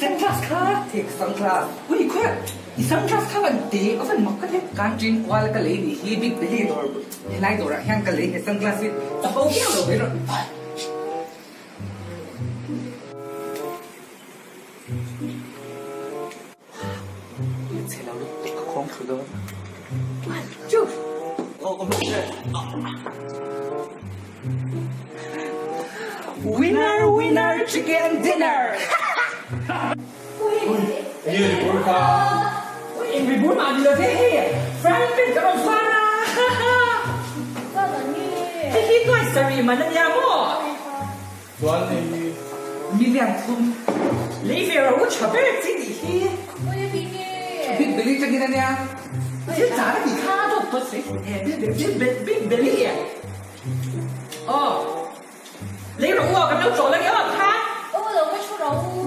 sunglass kha. Thik sunglass. Ui khawi i sunglass kha van te a van mak ka ti. Kan ṭin kual ka lei nih hi Big Billy dawr helai dawrah hian ka lei he sunglass hi chapo viau lo mai rawh. Chhe lo lutuk ka khawng thlu dawn. One, two. Winner, winner, chicken dinner. Ui, mah ni lo ve hei. Frying pan ka rawn zuar a. Hei hi nuai sarih man a nia maw? Chuan hei hi. Million thum lei ve ro tha ber chi nih hi. Big belly tangin a nia. Thil char a nih kha dawt dawt sawi thei e. Big big belly e. Aw. Lei ro u aw kan lo chawl a nia aw kha. Aw lo va thu ro u.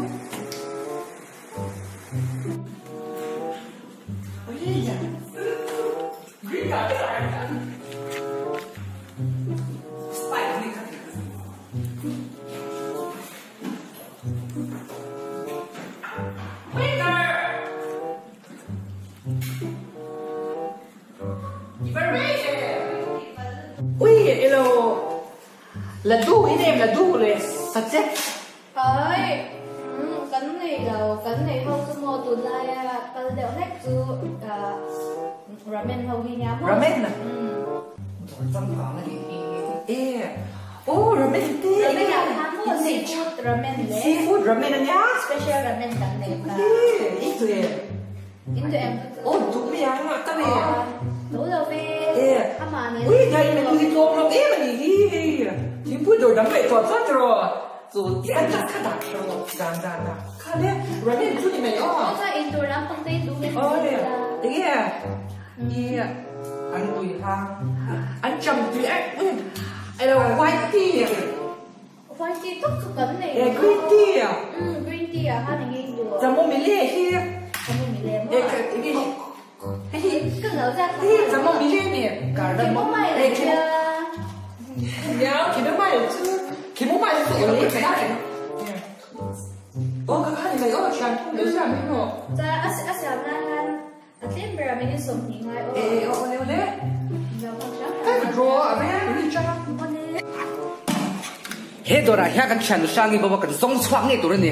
Ladu in em ladu le sachet. Ai, kan nei lo, kan nei ho chu maw tunlaia kal deuh hlek chu ramen ho hi nia maw? Ramen? Dawr changkang a nih hi. E, aw ramen te. Ramen ah khan maw seafood ramen le. Seafood ramen a nia. Special ramen kan nei kha. E, i tu em? In tu em chu chu. Aw duh mai ang a ka nei. Duh lo ve. E, Amah nen. Ui, dai menu hi tlawm hlawm em a nih hi hei. Thingpui dawr dang leh chuan chuan tiraw. Chu chiah a kha dah kher lo dan dan a kha le ramen chu ni mai aw. Aw chuan in tur lampang te in duh em Aw le enge i an tui hang an cham tui em em elo white tea White tea tak chu kan nei e green tea um green tea ah khan enge in duh chamomile hi chamomile maw e enge hi hei ka lo zat hei chamomile ni chamomile e Nia chamomile chu chamomile chu awle ka da aw ka kha ni mai aw thian thu lo siam hi maw Chuan a a siam nan hian a tlem ber a minute 20 ngai aw e aw awle awle Lo hmang hram ka draw a ve ni cha Awle He dawrah hian kan thian Hrangi bawk a kan zawng chhuak ngei tur a ni.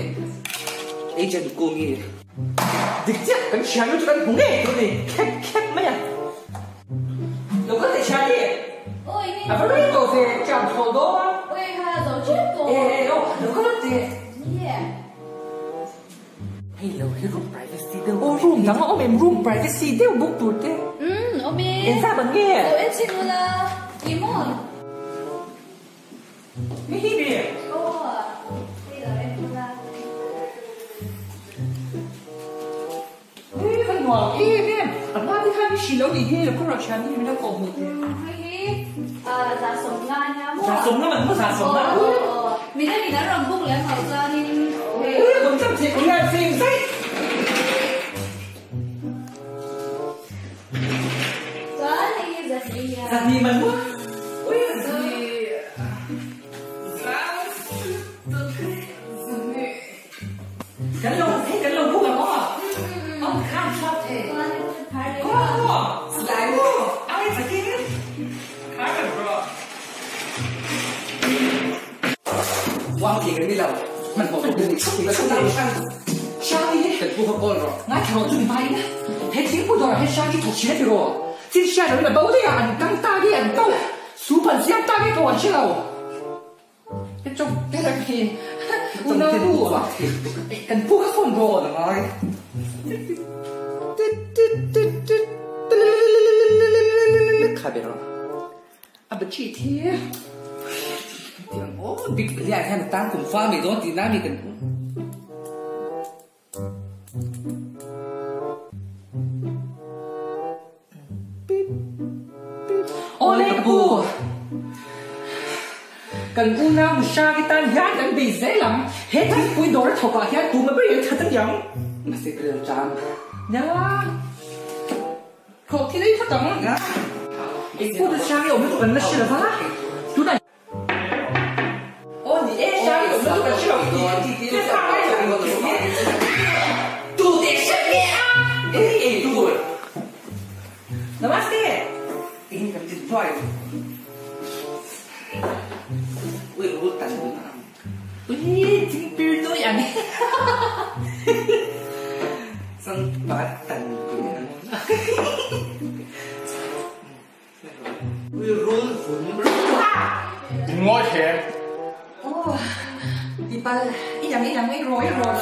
Agent Kungi. Dik chiah kan thian nu chu kan hmu ngei tur a ni khek khek mai a. Lo kal leh thian hi. A va rei tawh ve cham chhuah dawn. Oi ha zo chiah tawh. E e aw lo kal ang teh. Hei lo hi room privacy deuh. Aw room dang a awm em room privacy deuh bawk tur te. Umm awm e. Engzat ang nge? Lo en chhin ula i maw? Ni hi mi? Aw hei lo en ula. He ka nuam em em a hma te khan i hrilh lo nih hi lo kawr ah thian hi min lo kawh hmuh teh. Hei hi 150 ania maw? 150 man maw 150? Aw aw midangin an rawn book lem loh chuanin hei. Ui kan cham thei hian fing daih. Chuan hei hi 200 nia. 200 man maw? Ui 200. Kan lo hei kan lo book ang aw. Awm khan chhuak thei. Aw aw silai maw ai takin khar kan rawh. Wang thei kan ni lo hmanhmawh tuk ni chhuk ni chhuk ni hrang hrang hi kan pu kha kawl rawh ngaithla rawh chu ni hma in he thingpui dawrah hian hrang hi thawk thin a ti rawh chin hriat loin a bo daih a an kang ta nge an to sup an siam ta nge pawh an hre lo. Kan pu kha phone rawn a ngai. Kha ber a. A battery thi. Tiang aw big beliah hian a tang kum fa mai dawn tih na mi kan Awle ka pu, kan unau Hrushagi tan hian kan bei zel ang, he thingpui dawr a thawk ah hian tuma ber in that aniang. Mahse ka rel tan nia, thawk thil ei phawt ang. Pu Hrushagi awmna chu kan la hre lova, tunah. Aw ni e, Shari awmna chu kan hre lo tih tih tih tih. Ui, thingpir nui ang Changpat tan pui ang. Ui, rul vun. In ngawi thlem. Oh, tipal i ang i ang i raw i raw.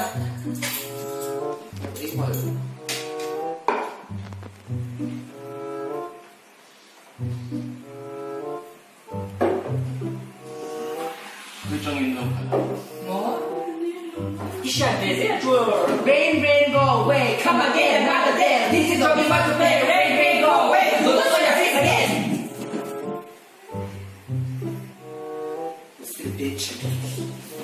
Tui changin lo kal a. Maw? I hriat ve zel chu. Rain rain go away, come again another day, this is what we want to play, rain rain go away, do not show your face again. Stupid bitch.